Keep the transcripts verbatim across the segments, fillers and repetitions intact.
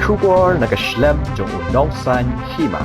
Khubor na ka shlem jong u Nongsaiñ Hima.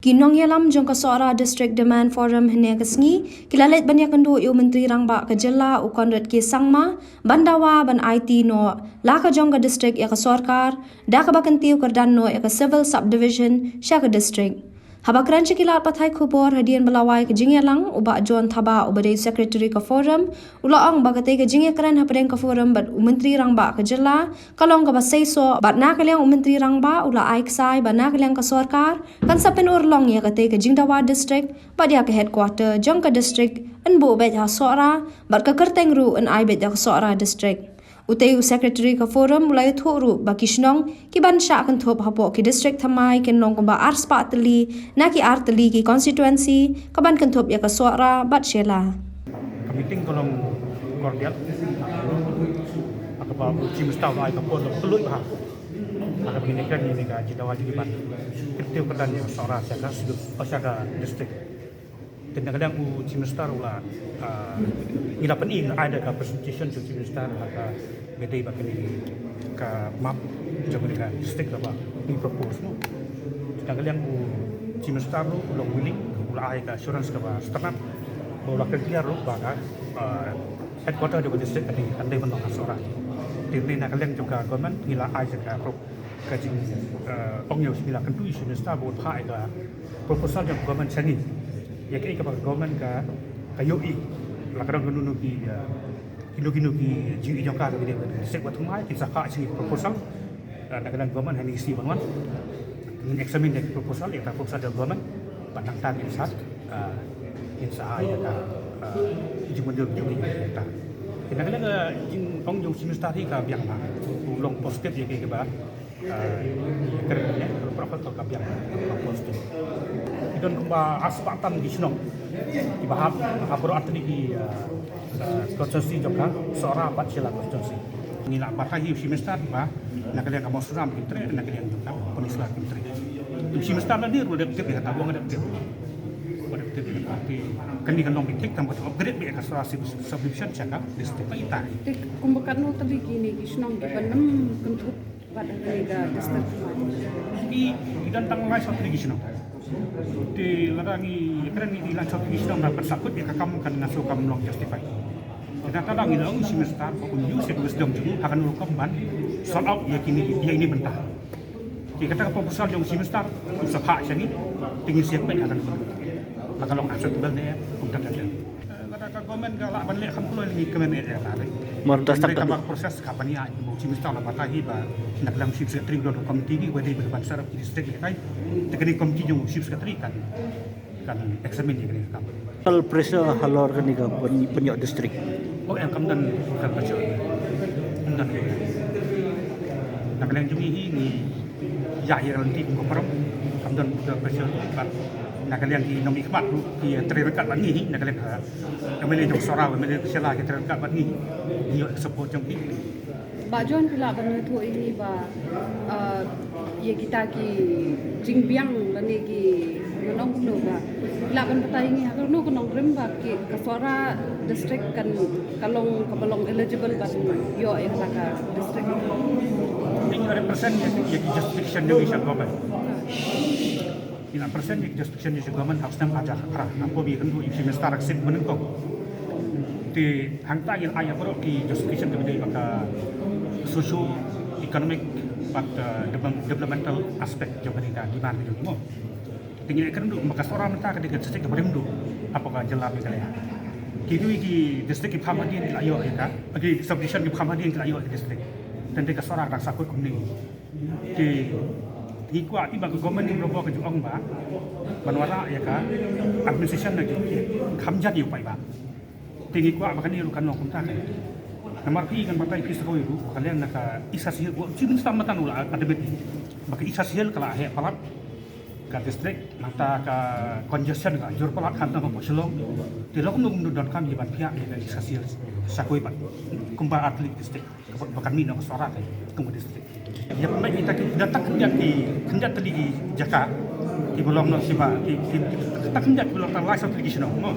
Ki nongïalam jong ka Sohra District Demand Forum hynne ka sngi ki la leit ban ïakynduh ïa u Myntri Rangbah ka jylla u Conrad K Sangma ban dawa ban aiti noh la ka jong ka district ïa ka sorkar da kaba kyntiew kyrdan noh ïa ka Civil Subdivision sha ka district. Haba kren sha ki lad pathai khubor hadien ba la wai ka jingïalang, u Bah John Thabah uba dei u Secretary ka Forum u la ong ba katei ka jingïakren hapdeng ka Forum bad u Myntri Rangbah ka jylla ka long kaba seisoh bad na ka liang u Myntri Rangbah u la ai ksai ba na ka liang ka sorkar kan sa pynurlong ïa katei ka jingdawa district bad ïa ka headquarter jong ka district yn buh beit ha Sohra bad ka kyrteng ruh yn ai beit da ka Sohra district. Utei u Secretary ka Forum u la ïathuh ruh ba ki shnong ki ban shah kynthup hapoh ki district thymmai kin long kumba arspah tylli na ki ar tylli ki constituency ka ban kynthup ïa ka Sohra bad Shella. Ka meeting ka long cordial. Ha kaba u Chief Minister u la ai ka por kaba kylluid bha ha kaba ngin ïakren ïa kane ka jingdawa jong ki ban kyntiew kyrdan ïa ka Sohra sha ka, sha ka district. Te na ka liang u Chief Minister u la, ah, ngi la pyni, ai da ka presentation jong u Chief Minister ha kaba dei ba kane ka map jong kane ka district kaba ngi propose, no. Te na ka liang u Chief Minister ruh u long willing, u la ai ka assurance kaba sngewtynnat, ba u la clear ruh ba ka, ah, headquarter jong ka district ka dei, kan dei ban long ha Sohra. Te na ka liang jong ka government ngi la ai da ka pro-, ka jing, eh, ong ïa u, ngi la kyntu ïa u Chief Minister ba un phah ïa ka proposal jong ka government sha ngi. Ïa kaei kaba ka government ka, ka ïohi. La ka don kano kano ki, eh, kino kino ki jingïohi jong ka, ka bynta ka district ba thymmai, kin sa phah sha ngi ka proposal. Eh, na ka liang government ha kine ki sngi ban wan ngin examine ïa ka proposal, ïa ka proposal jong ka government. Bad nangta ngin sa, ah, ngin sa ai ïa ka, ah, jingmyntoi jong ngi ïa ka. Te na ka liang ka jingong jong u Chief Minister hi ka biang bha. U long positive ïa kaei kaba, ah, kren ïa ka, ka biang bha, ka positive. Ki don kumba arspah tam ki shnong kiba hap, hap baroh artylli ki, ah, ah, constituency jong ka Sohra bad Shella constituency. Ngi la batai ïa u Chief Minister ba na ka liang ka Mawshynrang kin treh, na ka liang jong ka Peninsula kin treh. U Chief Minister lane ruh u dep tip ïa kata, u ong u dep tip. U dep tip ïa kata. Te kane kan long beit thik tang ba upgrade beit ïa ka Sohra Sub-, Subdivision sha ka district, ba itai. Te kumba katno tylli kine ki shnong kiba nym kynthup bad kane ka district? Ki, ki don tang lai saw tylli ki shnong. Te lada ngi kren ngi, ngi lai saw tylli ki shnong, da ban sahkut ïa ka kam kan nga sngew kam long justify. Te kata da ngi la ong u Chief Minister ba un use ïa ka wisdom jong u ha kano ka rukom ban sort out ïa kine, ïa ine i bynta. Te kata ka proposal jong u Chief Minister un sa phah sha ngi, te ngin sa ïa peit ha kano ka rukom. La ka long acceptable ne em, kumta kumta. Eh, lada ka government ka lah ban leh kham kloi, ngi kmen eh, eh, lada. Mar da start tang ba ka process ka ban ïa, u Chief Minister u la batai hi ba na ka liang u Chief Secretary u don ka committee hi, ba dei ban serve ki district ïa kaei. Te kane ka committee jong u Chief Secretary kan, kan examine ïa kane ka kam. Total pressure halor kane ka pyn-, pynïoh district. Oh, em, kam don, kam don pressure. Kam don. Na ka liang jong ngi hi, ngi ïa ïa lynti kum ka forum, kam don ka pressure, bad na ka liang ki nongmihkhmat ruh ki trei ryngkat bad ngi hi, na ka liang ka M L A jong Sohra, M L A jong Shella ki trei ryngkat bad ngi hi, ngi ïoh support jong ki. Bah John, phi lah ban ïathuh ïa ngi ba, ah, ïa kita ki jingbiang lane ki, ngan ong kumno, ba phi lah ban batai ïa ngi ha kano ka nongrim ba ki, ka Sohra district kan, ka long, kaba long eligible ban ïoh ïa kata ka district? Ngi represent ïa ki, ïa ki jurisdiction jong ngi sha government. Ngi represent ïa ki jurisdiction jong ngi sha government ha u snem ar hajar arphew. Hapoh ba ïakynduh ïa u Chief Minister ha ka sien ba nyngkong. Te hangta ngi la ai ïa baroh ki jurisdiction kiba dei bad ka socio economic bad, uh, develop-, developmental aspect jong kane ka demand ka jong ngi mo. Te ngi la ïakynduh ba ka Sohra mynta ka dei ka district kaba rim duh hapoh ka jylla Meghalaya. Kine ki district kiba kham hadien ki la ïoh ïa ka, ki subdivision kiba kham hadien ki la ïoh ïa ka district. Tangba ka Sohra ka dang sahkut kumne. Te ngi kwah hi ba ka government ni bro ka ju ong ba ban wanrah ïa ka administration na ki kham jan ïa u paidbah. Te ngi kwah ba kane ruh kan long kumta. Namar phi ngan batai phi sa kawei ruh, ka liang na ka East Khasi Hills, u Chief Minister mynta u la admit ba ka East Khasi Hills ka la heh palat ka district, nangta ka congestion ka jur palat khamtam hapoh Shillong. Te lok num nu donkam ïa ban phiah ïa ka East Khasi Hills sa kawei pat kumba artylli ki district. Ka bad ba kan mih na ka Sohra ka kum ka district. Ïa pynbeit kita ki, da tang khyndiat ki, khyndiat tylli ki jaka kiba long noh shiba, ki, ki, ki, Ta kham jait ki long ta lai sawt ki shnong mo.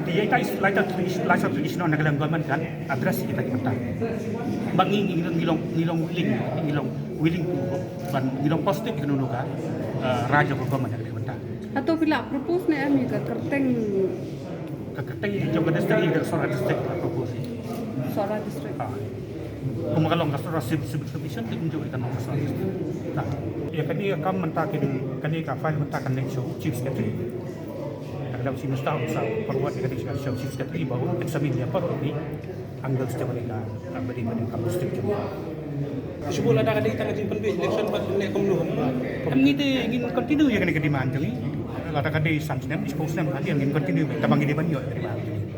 Te ïa ita lai sawt ki, lai sawt ki shnong na ka liang government kan address ïa kita ki bynta. Ba ngi ngi long, ngi long willing, ngi long willing to ban ngi long positive ïa kano kano ka, eh, rai jong ka government na ka liang bynta. Hato phi la propose ne em ïa ka kyrteng? Ka kyrteng jong ka district ïa ka Sohra district la propose. Sohra district. Ah. Kumba ka long ka Sohra Civil, Civil Commission te kumjuh ïa ka long ka Sohra district. Ïa kane ka kam mynta kin, kane ka file mynta kan leit sha u Chief Secretary. Ka dei u Chief Minister u sa forward ïa kane sha u Chief Secretary ba u examine ïa baroh ki angles jong kane ka, ka bynta, bynta ka district jong ngi. Shu lada ka dei tang ka jingpynbeit election bad ne kumno? Em, ngi te ngin continue ïa kane ka demand jong ngi. Lada ka dei san snem, spah snem lagi ngin continue, tang ba ngi dei ban ïoh ïa ka demand jong ngi.